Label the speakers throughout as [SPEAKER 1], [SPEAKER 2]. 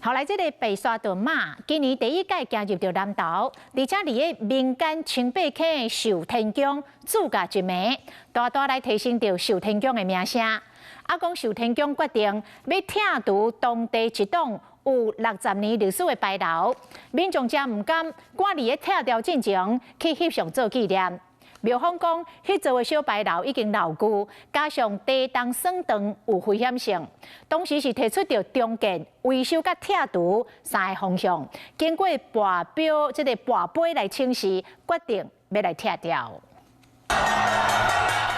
[SPEAKER 1] 後來這个白沙屯媽今年第一屆行入著南投，而且佇个民間清白坑壽天宮駐駕一暝，大大來提升著壽天宮的名聲。啊，講壽天宮決定欲拆除當地一棟有60年歷史的牌樓，民眾誠毋甘，趕佇咧拆掉進前去翕相做紀念。廟方講，彼座的小牌樓已經老舊，加上地動損斷有危險性，當時是提出著重建、維修佮拆除三个方向，經過跋標這个跋杯來請示，決定欲來拆掉。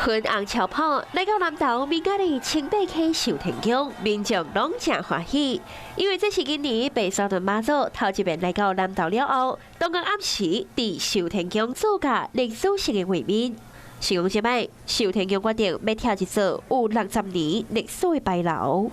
[SPEAKER 2] 粉紅超跑來到南投民間的清白溪壽天宮，民眾攏誠歡喜，因為這是今年白沙屯媽祖頭一遍來到南投了後，當天暗時佇壽天宮駐駕歷史性的會面。是講這擺壽天宮決定欲拆一座有60年歷史的牌樓。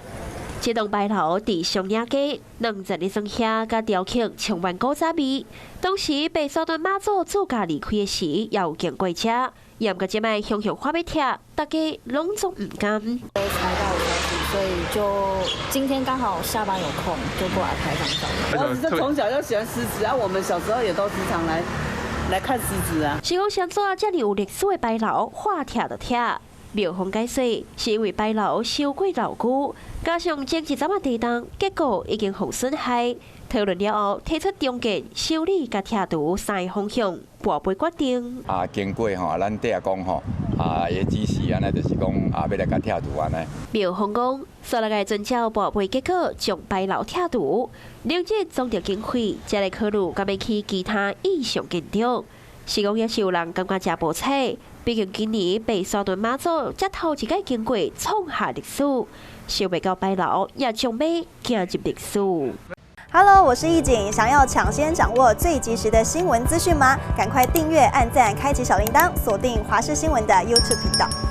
[SPEAKER 2] 這棟牌樓佇雙嶺街兩層的磚瓦佮雕刻充滿古早味。當時白沙屯媽祖駐駕離開的時，也有經過遮。毋過這擺雄雄話欲拆，大家攏總毋甘。
[SPEAKER 3] 猜到消息，所以就今天剛好下班有空，就過來拍張照。
[SPEAKER 4] 我是從小就喜歡獅子啊，我們小時候也都時常來看獅子啊。
[SPEAKER 2] 是講啥怎遮爾有歷史的牌樓，話拆就拆。廟方解釋，是因為牌樓傷過老舊，加上前一陣仔地動，結構已經予損害。討論了後，提出重建、修理佮拆除三个方向，跋杯決定。
[SPEAKER 5] 啊，經過吼，咱底下講吼，啊，伊指示按呢，就是講啊，欲來共拆除按呢。
[SPEAKER 2] 廟方講，煞來會遵照跋杯結果，將牌樓拆除，另這總著經費，才來考慮敢欲起其他意象建築。是講也是有人感覺誠無彩，畢竟今年白沙屯媽祖才頭一擺經過創下歷史，想袂到牌樓也將欲行入歷史。
[SPEAKER 6] Hello，我是易景，想要搶先掌握最及時的新聞資訊嗎？趕快訂閱、按讚、開啟小鈴鐺，鎖定華視新聞的 YouTube 頻道。